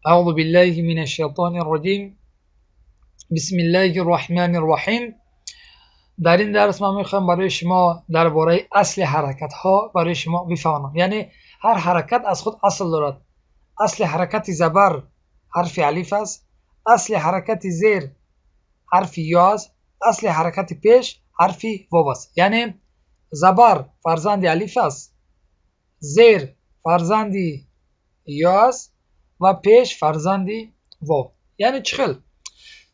أعوذ بالله من الشیطان الرجیم. بسم الله الرحمن الرحیم. در این درس من میخوام برای شما درباره اصل حرکت ها برای شما بفهمم. یعنی هر حرکت از خود اصل دارد. اصل حرکت زبر حرف الف است، اصل حرکت زیر حرف یا است، اصل حرکت پیش حرف واو است. یعنی زبر فرزند الف است، زیر فرزند یا است و پیش فرزند واو. یعنی چخل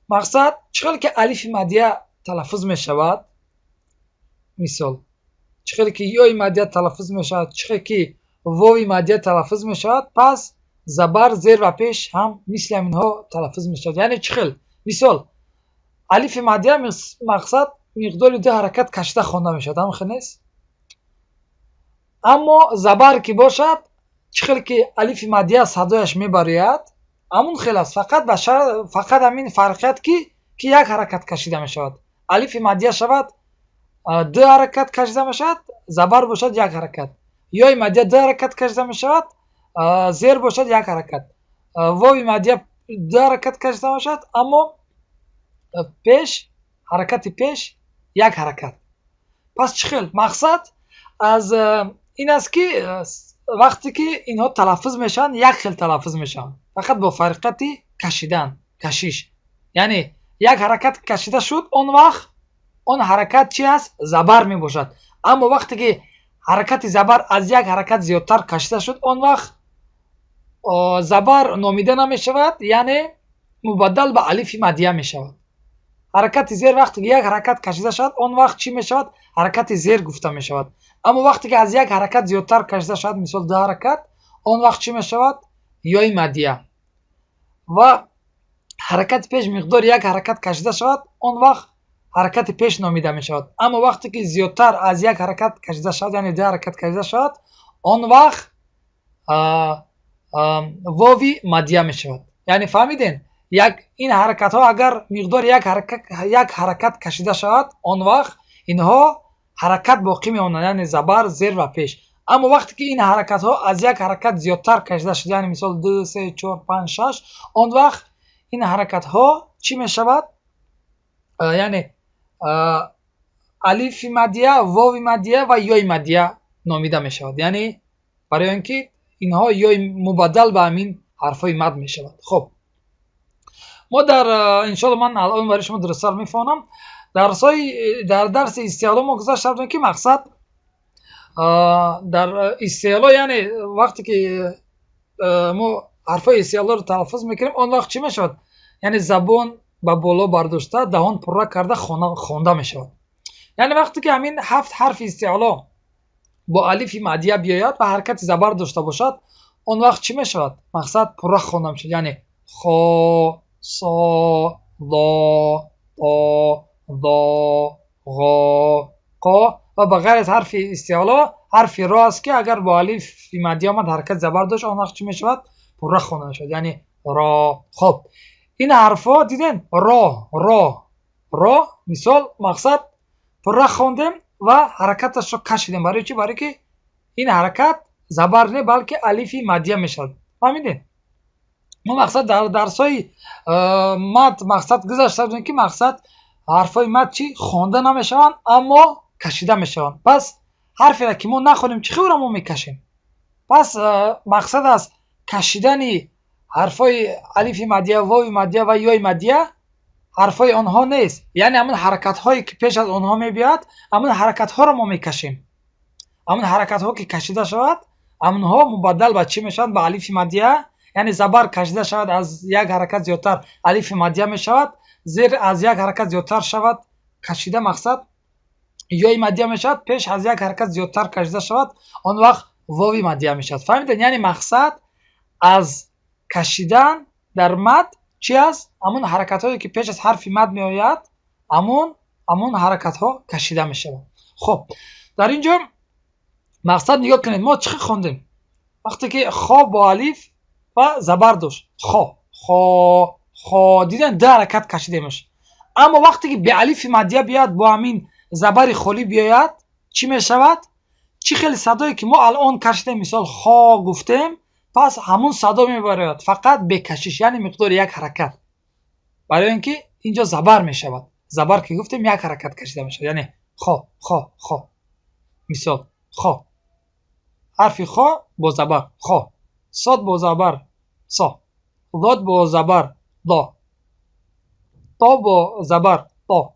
مقصد چخل که الف مادیه تلفظ می شود، مثال چخل که یای مادیه تلفظ می شود، چخل که واوی مادیه تلفظ می شود، پس زبر زیر و پیش هم مثل اینها تلفظ می شود. یعنی چخل مثال الف مادیه مقصد مقدار دو حرکت کشته خوانده می شود، هم خنیست. اما زبر که باشد چخل که الف مادیه صدایش میبرید همون خیل است، فقط فقط همین فرقیت که یک حرکت کشیده می شود. الف مادیه شود دو حرکت کشیده می شود، زبر باشد یک حرکت، یای مادیه دو حرکت کشیده می شود، زیر باشد یک حرکت، واوی مادیه دو حرکت کشیده می شود، اما پیش حرکت پیش یک حرکت. پس چخل مقصد از این است که وقتی که اینها تلفظ میشن یک خیل تلفظ میشن، فقط با فرقیت کشیدن، کشش. یعنی یک حرکت کشیده شد، آن وقت آن حرکت چی است؟ زبر می باشد. اما وقتی که حرکت زبر از یک حرکت زیادتر کشیده شد، آن وقت زبر نامیده نمی شود، یعنی مبدل به الف مادیه می شود. حرکت زیر وقتی که یک حرکت کشیده شد، آن وقت چی می شود؟ حرکت زیر گفته می شود. اما وقتی که از یک حرکت زیادتر کشیده شد، مثال دو حرکت، آن وقت چی می شود؟ یای مادیه. و حرکت پیش مقدار یک حرکت کشیده شود، آن وقت حرکت پیش نامیده می شود. اما وقتی که زیادتر از یک حرکت کشیده شود، یعنی دو حرکت کشیده شود، آن وقت واوی مادیه می شود. یعنی فهمیدین؟ یک این حرکت ها اگر مقدار یک حرکت کشیده شود، آن وقت اینها حرکت باقی میمانند، یعنی زبر، زیر و پیش. اما وقتی که این حرکت ها از یک حرکت زیادتر کشیده شد، یعنی مثال 2 3 4 5 6، آن وقت این حرکت ها چی می شود؟ یعنی الف مادیه، واو مادیه و یای مادیه نامیده می شود. یعنی برای اینکه اینها یای مبدل به همین حرفای مد می شود. خب ما در انشالله من الان برای شما درست‌تر میفهمم. در درس استعلا ما گذاشته بودیم که مقصد در استعلا، یعنی وقتی که ما حرفای استعلا رو تلفظ میکنیم، آن وقت چی میشود؟ یعنی زبان به بالا برداشته، دهان پره کرده خوانده میشود. یعنی وقتی که همین 7 حرف استعلا با الف مادیه بیاید و حرکت زبر داشته باشد، آن وقت چی میشود؟ مقصد پره خوانده میشود. یعنی خا، صا، ضا، طا، ضا، غا، قا و به غیر از حرف استعلا حرف را است که اگر با الف مادیه آمد حرکت زبر داشت، آن وقت چی میشود؟ پره خوانده میشود، یعنی را. خب این حرفا دیدن؟ را، را، را، مثال مقصد پره خواندیم و حرکتش رو کشیدیم. برای چی؟ برای که این حرکت زبر نه بلکه الف مادیه میشود. فهمیدین؟ ما مقصد در درسای مد مقصد گذاشته بودیم که مقصد حرفای مد چی؟ خوانده نمیشوند اما کشیده میشوند. پس حرفی را که ما نخونیم چی خبر ما میکشیم؟ پس مقصد از کشیدن حرفای الف مادیه، واو مادیه و یای مادیه حرفای آنها نیست. یعنی همون حرکت هایی که پیش از آنها میبیاد، همون حرکت ها را ما میکشیم. همون حرکت ها که کشیده شود، همونها مبدل به چی میشوند؟ به الف مادیه. یعنی زبر کشیده شود از یک حرکت زیادتر الف مادیه می شود، زیر از یک حرکت زیادتر شود کشیده مقصد یای مادیه می شود، پیش از یک حرکت زیادتر کشیده شود آن وقت واوی مادیه می شود. فهمیدین؟ یعنی مقصد از کشیدن در مد چی است؟ همون حرکت هایی که پیش از حرف مد می آید، همون حرکت ها کشیده می شود. خب در اینجا مقصد نگاه کنید ما چه خواندیم؟ وقتی که خا با الف و زبر داشت، خا، خا، خا، دیدن ده حرکت کشیدیمش. اما وقتی که به الف مادیه بیاد با همین زبر خالی بیاید چی می شود؟ چی خیلی صدایی که ما الان کشیدیم، مثال خا گفتیم، Пас ҳамун садо мебарояд, фақат бекашиш, яъне миқдори як ҳаракат. Барои ин ки инҷо забар мешавад. Забар ки гуфтем, як ҳаракат кашида мешавад, яъне хо, хо, хо. Мисол: хо, ҳарфи хо бо забар, хо, сод бо забар, со, зод бо забар, до, то бо забар, то,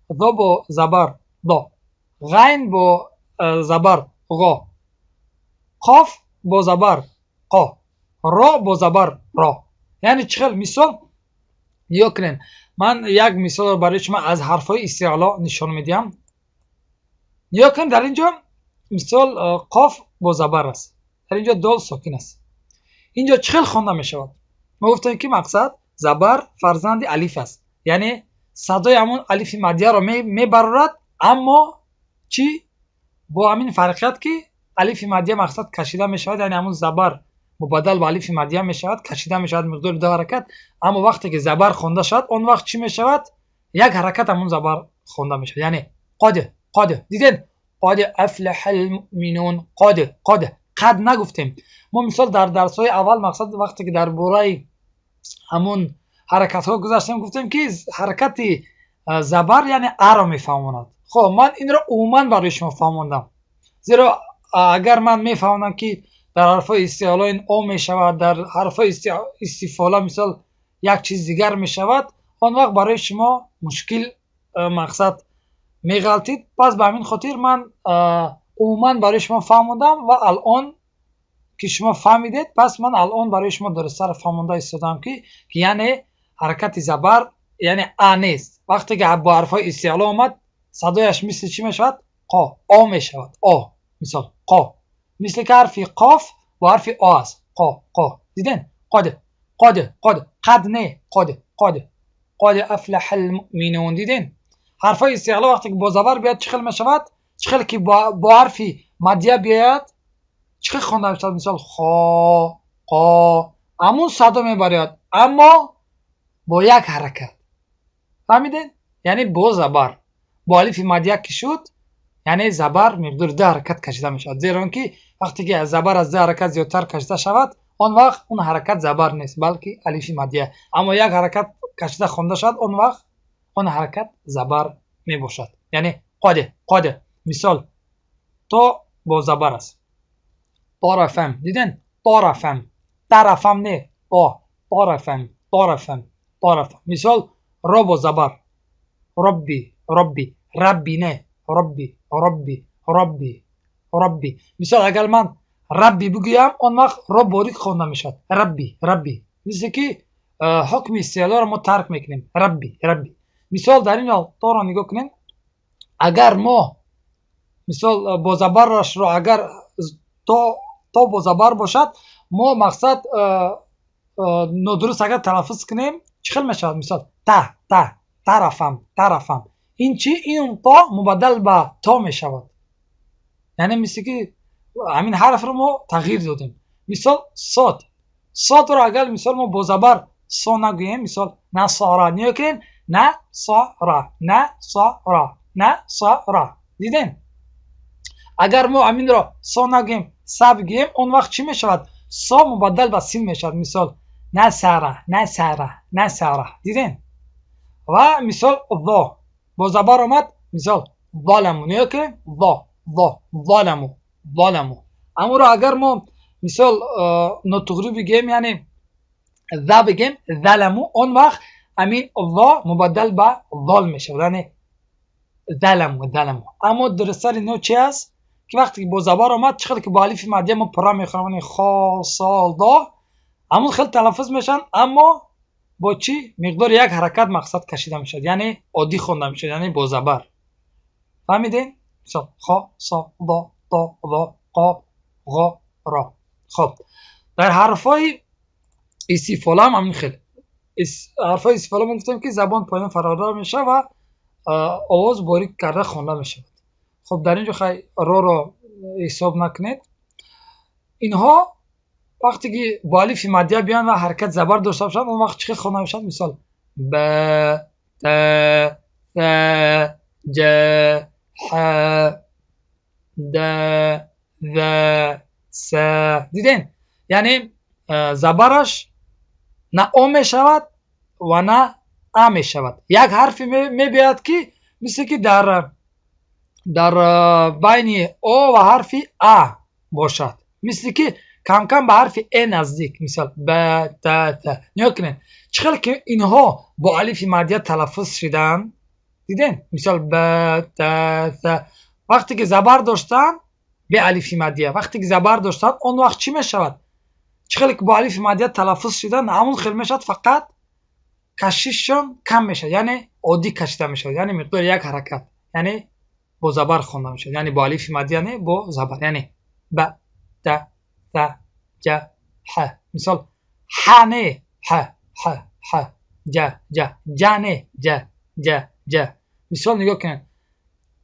зо бо забар, до, ғайн бо забар, ғо, қоф бо забар, қо, ро бо забар, ро. Яъне чӣ хел? Мисол нигоҳ кунед, ман як мисолро барои шумо аз ҳарфҳои истиъло нишон медиҳам. Нигоҳ кунед, дар ин ҷо мисол қоф бо забар аст, дар ин ҷо дол сокин аст. Инҷо чӣ хел хонда мешавад? Мо гуфтем, ки мақсад забар фарзанди алиф аст, яъне садои ҳамон алифи маддияро мебарорад, аммо чӣ бо ҳамин фарқият, ки алифи маддия мақсад кашида мешавад, яъне ҳамон забар мубаддал ба алифи маддия мешавад, кашида мешавад миқдори ду ҳаракат. Аммо вақте ки забар хонда шавад, он вақт чӣ мешавад? Як ҳаракат ҳамон забар хонда мешавад, яъне қод, қод. Дидед? Қод афлаҳал муъминун, қод, қод, қад нагуфтем. Мо мисол дар дарсҳои аввал, мақсад вақте ки дар бораи ҳамон ҳаракатҳо гузаштем, гуфтем, ки ҳаракати забар яъне аро мефаҳмонад. Хоб, ман инро умуман барои шумо фаҳмондам, зеро агар ман мефаҳмонам, ки дар ҳарфҳои истиъло ин о мешавад, дар ҳарфҳои истифола мисол як чиз дигар мешавад, он вақт барои шумо мушкил мақсад меғалтид. Пас ба ҳамин хотир ман умуман барои шумо фаҳмондам ва алон ки шумо фаҳмидед, пас ман алон барои шумо дурусттар фаҳмонда истодам, ки яъне ҳаракати забар яъне а нест. Вақте ки бо ҳарфҳои истиъло омад, садояш мисли чӣ мешавад? Қо, о мешавад, о. Мисол қо, мисли ки ҳарфи қоф бо ҳарфи о аст, қо, қо. Диден? Қод, қод, қод, қад не, қод, қод, қод афлаҳал муъминун. Диден? Ҳарфҳои истиъло вақте ки бо забар биёяд, чӣ хел мешавад? Чӣ хел ки бо ҳарфи маддия биёяд, чӣ хел хонда мешавад? Мисол хо, қо, ҳамун садо мебарояд, аммо бо як ҳаракат. Фаҳмидед? Яъне бо забар, бо алифи маддия ки шуд, яъне забар миқдори ду ҳаракат кашида мешавад, зеро он ки вақте ки забар аз ду ҳаракат зиёдтар кашида шавад, он вақт он ҳаракат забар нест, балки алифи маддия. Аммо як ҳаракат кашида хонда шавад, он вақт он ҳаракат забар мебошад, яъне қод, қод. Мисол то бо забар аст, торафам. Диден? Торафам, тарафам не, то, торафам, торафам, торафам. Мисол ро бо забар, робби, робби, рабби не, робби, робби, робби, робби. Мисол агар ман рабби бигӯям, он вақт ро борик хонда мешавад, рабби, рабби, мисле ки ҳукми истиълоро мо тарк мекунем, рабби, рабби. Мисол дар ин ҳол торо нигоҳ кунем. Агар мо мисол бо забарашро, агар то бо забар бошад, мо мақсад нодуруст агар талаффуз кунем, чӣ хел мешавад? Мисол та, та, тарафам, тарафам. Ин чӣ? Ин то мубаддал ба то мешавад, яъне мисли ки ҳамин ҳарфро мо тағйир додем. Мисол сод, содро агар мисол мо бо забар со нагӯем, мисол насора, нигоҳ кунед, насора, насора, насора. Дидем? Агар мо ҳаминро со нагӯем, са бигӯем, он вақт чӣ мешавад? Со мубаддал ба син мешавад. Мисол насара, насара, насара. Дидем? Ва мисол зо бо забар омад, мисол заламу, нигоҳ кунед, зо, зо, заламу, заламу. Аморо агар мо мисол нотуғрӣ бигӯем, яъне за бигӯем, заламу, он вақт ҳамин зо мубаддал ба зол мешавад, яъне заламу, заламу. Аммо дурусттар ино чи аст, ки вақте ки бо забар омад, чӣ хел ки бо алифи маддия мо пурра мехонем, хо, со, до, ҳамон хел талаффуз мешаванд, аммо бо чӣ? Миқдори як ҳаракат мақсад кашида мешавад, яъне оддӣ хонда мешавад, яъне бо забар. Фаҳмидем? Мисол хо, со, до, то, зо, қо, ғо, ро. Хоб, дар ҳарфҳои истифола ҳам ҳамин хел. Ҳарфҳои истифола мо гуфтем, ки забон поён фарордор мешавад ва овоз борик карда хонда мешавад. Хоб, дар ин ҷо хай роро ҳисоб накунед. Инҳо вақте ки бо алифи маддия биёянд ва ҳаракати забар дошта бошанд, он вақт чӣ хел хонда мешавад? Мисол б, т, с, ҷ, ҳ, д, в, с. Дидем? Яъне Забараш на о мешавад ва на а мешавад. Як ҳарфе мебиёяд, ки мисле ки дар байни о ва ҳарфи а бошад, мисле ки камкам ба ҳарфи э наздик. Мисол: б, т, т. Нигоҳ кунед, чӣ хел ки инҳо бо алифи маддия талаффуз шуданд, дидем? Мисол: б, т, т. Вақте ки забар доштанд, бе алифи маддия вақте ки забар доштанд, он вақт чӣ мешавад? Чӣ хеле ки бо алифи маддия талаффуз шуданд, ҳамон хел мешавад, фақат кашишшон кам мешавад, яъне оддӣ кашида мешавад, яъне миқдори як ҳаракат, яъне бо забар хонда мешавад, яъне бо алифи маддия не, бо забар, яъне б, т, т, ҷ, ҳ. Мисол: ҳ не, ҳ, ҳ, ҳ, ҷ, ҷ, ҷ не, ҷ, ҷ, ҷ. Мисол, нигоҳ кунед,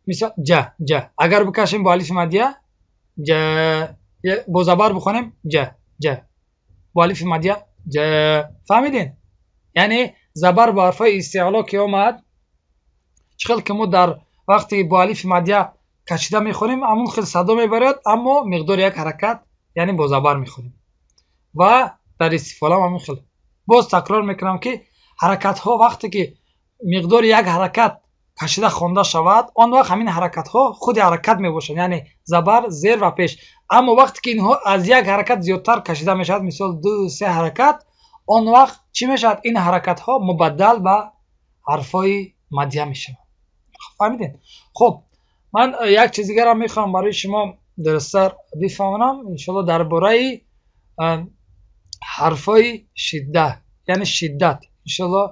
мисол: ҷ, ҷ. Агар бикашем бо алифи маддия, ҷ, бо забар бихонем, ҷ, ҷ, бо алифи маддия, ҷ. Фаҳмидем? Яъне забар бо ҳарфҳои истиъло ки омад, чӣ хел ки мо дар вақте бо алифи маддия кашида мехонем, ҳамон хел садо мебарад, аммо миқдори як ҳаракат, яъне бо забар мехонем. Ва дар истифолам ҳамин хел. Боз такрор мекунам, ки ҳаракатҳо вақте ки миқдори як ҳаракат кашида хонда шавад, он вақт ҳамин ҳаракатҳо худи ҳаракат мебошанд, яъне забар, зер ва пеш. Аммо вақте ки инҳо аз як ҳаракат зиёдтар кашида мешавад, мисол, ду, се ҳаракат, он вақт чӣ мешавад? Ин ҳаракатҳо мубаддал ба ҳарфҳои маддия мешаванд. Фаҳмидем? Хуб, ман як чиз дигарам мехоҳам барои шумо дурусттар бифаҳмонам, иншоалло, дар бораи ҳарфҳои шидда, яъне шиддат. Иншоалло,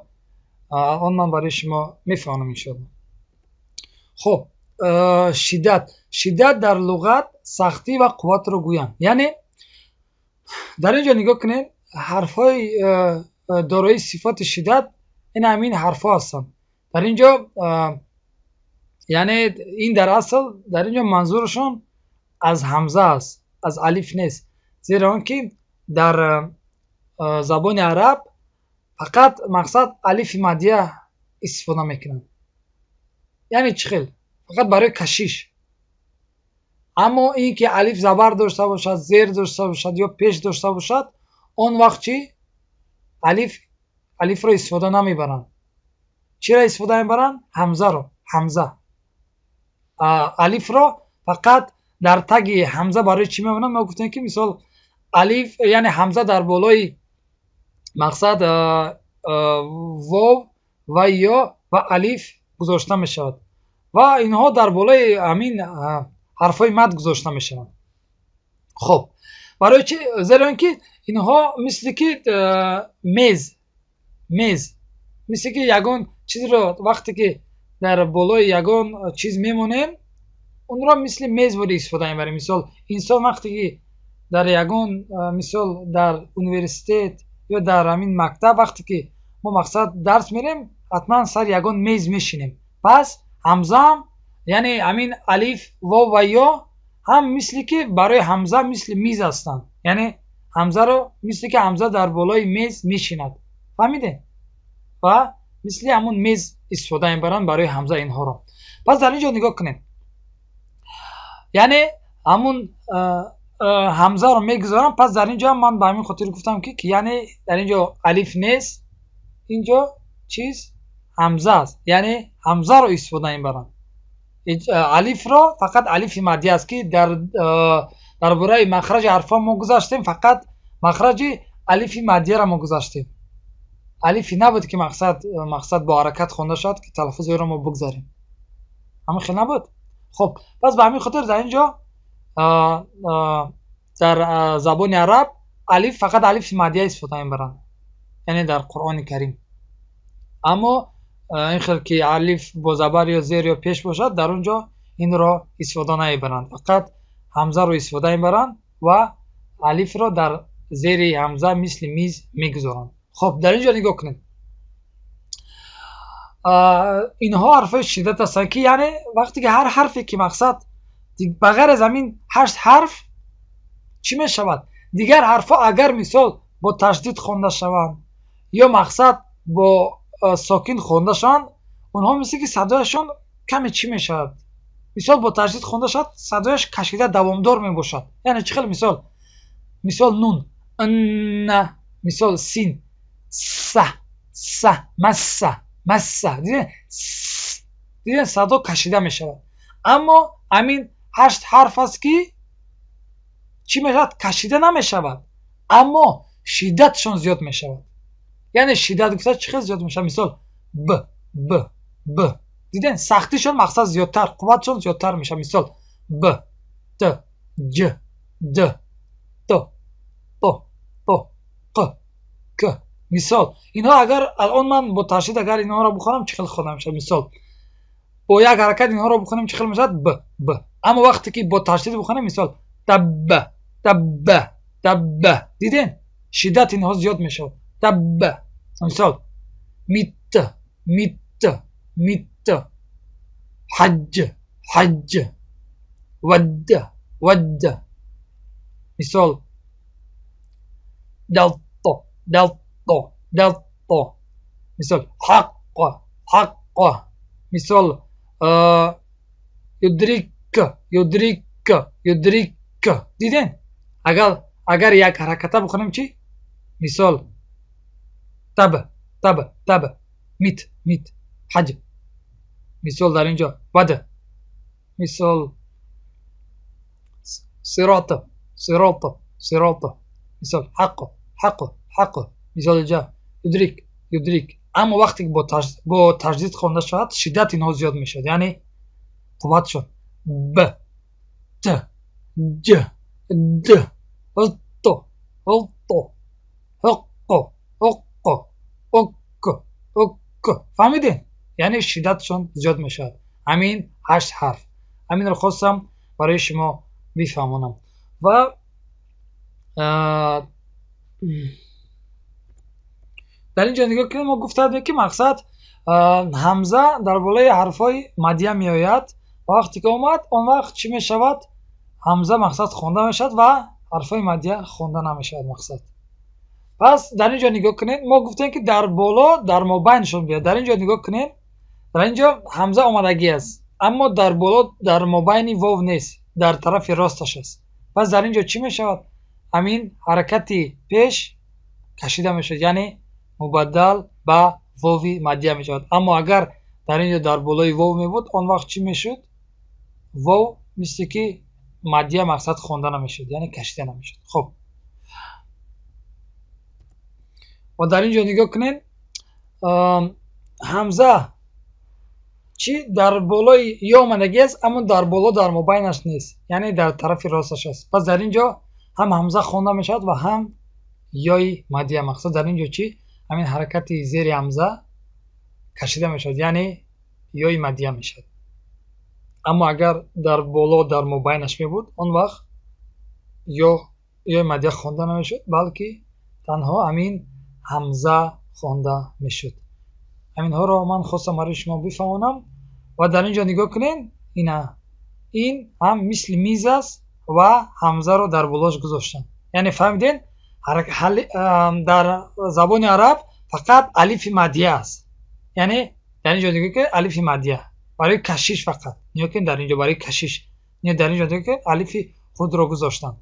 он ман барои шумо мефаҳмонам, иншоалло. Хуб, шиддат. Шиддат дар луғат сахтӣ ва қувватро гӯянд. Яъне дар ин ҷо нигоҳ кунед, ҳарфҳои дорои сифати шиддат ин ҳамин ҳарфҳо ҳастанд дар ин ҷо. Яъне ин дар асл дар ин ҷо манзурашон аз ҳамза аст, аз алиф нест, зеро он ки дар забони араб фақат, мақсад, алифи маддия истифода мекунанд. Яъне чӣ хел? Фақат барои кашиш. Аммо ин ки алиф забар дошта бошад, зер дошта бошад ё пеш дошта бошад, он вақт чӣ? Алифро истифода намебаранд. Чиро истифода мебаранд? Ҳамзаро, ҳамза. Алифро фақат дар таги ҳамза барои чӣ мемонанд? Мо гуфтем, ки мисол алиф, яъне ҳамза дар болои, мақсад, вов ва ё ва алиф гузошта мешавад ва инҳо дар болои ҳамин ҳарфҳои мад гузошта мешаванд. Хуб, барои чӣ? Зеро ин ки инҳо мисли ки мез, мисли ки ягон чизро вақте ки дар болои ягон чиз мемонем, онро мисли мез ворид истифода мебарем. Мисол, инсон вақте ки дар ягон, мисол, дар университет ё дар ҳамин мактаб вақте ки мо, мақсад, дарс мерем, ҳатман сари ягон мез мешинем. Пас ҳамзаам, яъне ҳамин алиф, вов ва ё ҳам мисли ки барои ҳамза мисли миз ҳастанд, яъне ҳамзаро мисли ки ҳамза дар болои мез мешинад. Фаҳмидем? Ва мисли ҳамун мез истифода мебаранд барои ҳамза инҳоро. Пас дар ин ҷо нигоҳ кунед, яъне ҳамун ҳамзаро мегузорам. Пас дар ин ҷо ман ба ҳамин хотир гуфтам, ки яъне дар ин ҷо алиф нест, ин ҷо чиз ҳамза аст, яъне ҳамзаро истифода мебаранд. Алифро фақат алифи маддӣ аст, ки дар бораи махраҷи ҳарфҳо мо гузаштем, фақат махраҷи алифи маддияро мо гузаштем. Алифи набуд, ки мақсад бо ҳаракат хонда шавад, ки талаффузи ӯро мо бигзарем. Ҳамин хел набуд? Хуб, пас ба ҳамин хотир дар ин ҷо дар забони араб алиф, фақат алифи маддия истифода мебаранд, яъне дар Қуръони Карим. Аммо ин хел ки алиф бо забар ё зер ё пеш бошад, дар он ҷо инро истифода намебаранд, фақат ҳамзаро истифода мебаранд ва алифро дар зери ҳамза мисли миз мегузоранд. Хуб, дар ин ҷо нигоҳ кунед, инҳо ҳарфҳои шиддат ҳастанд, ки яъне вақте ки ҳар ҳарфе ки, мақсад, ба ғайр аз ҳамин ҳашт ҳарф чӣ мешавад, дигар ҳарфҳо агар, мисол, бо ташдид хонда шаванд ё, мақсад, бо сокин хонда шаванд, онҳо мисли ки садояшон каме чӣ мешавад? Мисол, бо ташдид хонда шавад, садояш кашида, давомдор мебошад. Яъне чӣ хел? Мисол, нун. на. Мисол син, са, са, масса, масса. Диден, диден, садо кашида мешавад. Аммо ҳамин ҳашт ҳарф аст, ки чӣ мешавад? Кашида намешавад, аммо шиддатшон зиёд мешавад. Яъне шиддат гуфта чӣ хел зиёд мешавад? Мисол б, б, б. Диден, сахтишон, мақсад, зиёдтар, қувватшон зиёдтар мешавад. Мисол б, т, ҷ, д, т, т, т, қ, к. Мисол инҳо агар алон ман бо ташдид агар инҳоро бихонам, чӣ хел хонда мешавад? Мисол бо як ҳаракат инҳоро бихонем, чӣ хел мешавад? Б, б. Аммо вақте ки бо ташдид бихонем, мисол табба, табба, табба. Диден, шиддат инҳо зиёд мешавад. Табба. Мисол мит, мит, мит, ҳаҷ, ҳаҷ, вадд, вадд. Мисол далто, далто, далто. Мисол ҳаққ, ҳаққ. Мисол юдрик, юдрик, юдрик. Диден, агар як ҳараката бихонем чӣ? Мисол таб, таб, таб, мит, мит, ҳаҷ. Мисол дар ин ҷо вад. Мисол сирот, сирот, сирот. Мисол ҳақ, ҳақ, ҳақ. Мисол инҷа юдрик, юдрик. Аммо вақте ки бо ташдид хонда шавад, шиддат инҳо зиёд мешавад, яъне қувватшон. Б, т, ҷ, д, т, т, ҳ, қ, ок, ок. Фаҳмидем? Яъне шиддатшон зиёд мешавад ҳамин ҳашт ҳарф. Ҳаминро хостам барои шумо бифаҳмонам. Ва дар ин ҷо нигоҳ кунед, мо гуфта будем, ки мақсад ҳамза дар болои ҳарфҳои мадия меояд ва вақте ки омад, он вақт чӣ мешавад? Ҳамза, мақсад, хонда мешавад ва ҳарфҳои мадия хонда намешавад, мақсад. Пас дар ин ҷо нигоҳ кунед, мо гуфтем, ки дар боло, дар мобайншон биёяд. Дар ин ҷо нигоҳ кунед, дар ин ҷо ҳамза омадагӣ аст, аммо дар боло, дар мобайни вов нест, дар тарафи росташ аст. Пас дар ин ҷо чӣ мешавад? Ҳамин ҳаракати пеш кашида мешавад, яъне мубаддал ба вови мадия мешавад. Аммо агар дар ин ҷо дар болои вов мебуд, он вақт чӣ мешуд? Вов мисли ки мадия, мақсад, хонда намешуд, яъне кашида намешуд. Хуб, ва дар ин ҷо нигоҳ кунед, ҳамза чӣ дар болои ё омадагӣ аст, аммо дар боло, дар мобайнаш нест, яъне дар тарафи росташ аст. Пас дар ин ҷо ҳам ҳамза хонда мешавад ва ҳам ёи мадия. Мақсад, дар ин ҷо чӣ? Ҳамин ҳаракати зери ҳамза кашида мешавад, яъне ёи мадия мешавад. Аммо агар дар боло, дар мобайнаш мебуд, он вақт ёи мадия хонда намешуд, балки танҳо ҳамин ҳамза хонда мешуд. Ҳаминҳоро ман хостам барои шумо бифаҳмонам. Ва дар ин ҷо нигоҳ кунед, ина ин ҳам мисли миз аст ва ҳамзаро дар болош гузоштам. Яъне фаҳмиден, дар забони араб фақат алифи мадия аст. Яъне дар ин ҷо нигоҳ кунед, алифи мадия барои кашиш фақат. Нигоҳ кунед, дар ин ҷо барои кашиш. Дар ин ҷо нигоҳ кунед, алифи худро гузоштам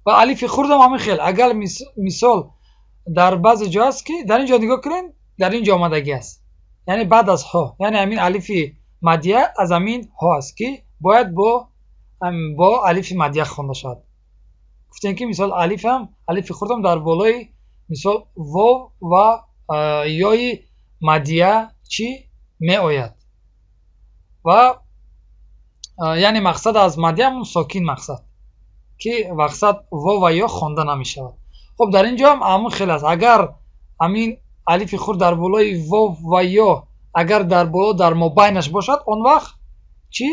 ва алифи хурдам ҳамин хел. Агар мисол дар баъзе ҷо аст, ки дар ин ҷо нигоҳ кунед, дар ин ҷо омадагӣ аст, яъне баъд аз ҳо, яъне ҳамин алифи мадия аз ҳамин ҳо аст, ки бояд бо алифи мадия хонда шавад. Гуфтем, ки мисол алифам, алифи хурдам дар болои мисол вов ва ёи мадия чӣ меояд. Ва яъне мақсад аз мадия ҳамун сокин, мақсад, ки мақсад вов ва ё хонда намешавад. Хуб, дар ин ҷо ҳам ҳамун хел аст. Агар ҳамин алифи хурд дар болои вов ва ё, агар дар боло, дар мобайнаш бошад, он вақт чӣ?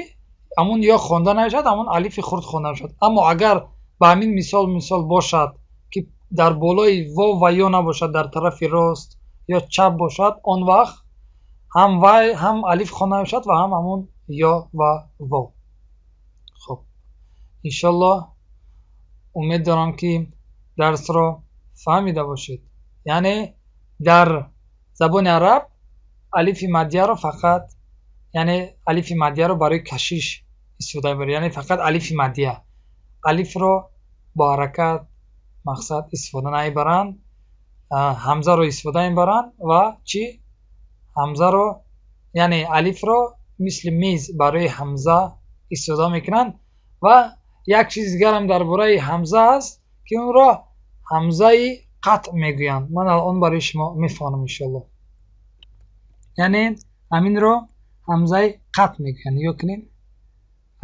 Ҳамун ё хонда намешавад, ҳамун алифи хурд хонда мешавад. Аммо агар ба ҳамин мисол бошад, ки дар болои вов ва ё набошад, дар тарафи рост ё чап бошад, он вақт ҳам вай, ҳам алиф хонда мешавад ва ҳам ҳамун ё ва вов. Хуб, иншоллоҳ, умед дорам, ки дарсро фаҳмида бошед. Яъне дар забони араб алифи мадияро фақат, яъне алифи мадияро барои кашиш истифода мебаред, яъне фақат алифи мадия, алифро бо ҳаракат. Мақсад, истифода намебаранд, ҳамзаро истифода мебаранд ва чӣ? Ҳамзаро, яъне алифро мисли мез барои ҳамза истифода мекунанд. Ва як чизи дигарам дар бораи ҳамза аст, ки онро ҳамзаи қатъ мегӯянд. Ман алон барои шумо мефаҳмам, иншоалло. Яъне ҳаминро ҳамзаи қатъ мегӯянд. Нигоҳ кунед,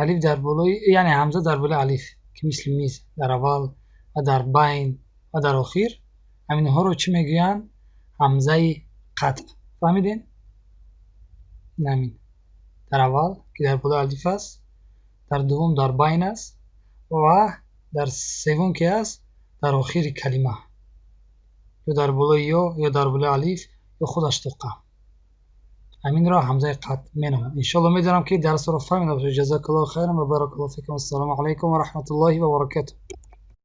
алиф дар болои, яъне ҳамза дар болои алиф, ки мисли миз дар аввал ва дар байн ва дар охир, ҳаминҳоро чӣ мегӯянд? Ҳамзаи қатъ. Фаҳмидем? Ҳамин дар аввал, ки дар болои алиф аст, дар дуввум дар байн аст ва дар севум, ки аст дар охири калима, ё дар болои ё дар болои алиф, ё худаш тоқа, ҳаминро ҳамзаи қатъ меноманд. Иншоалло, медонам, ки дарсро фаҳмида бошед. Ҷазакаллоҳу хайран ва баракаллоҳу фикум. Ассалому алайкум ва раҳматуллоҳи ва баракатуҳ.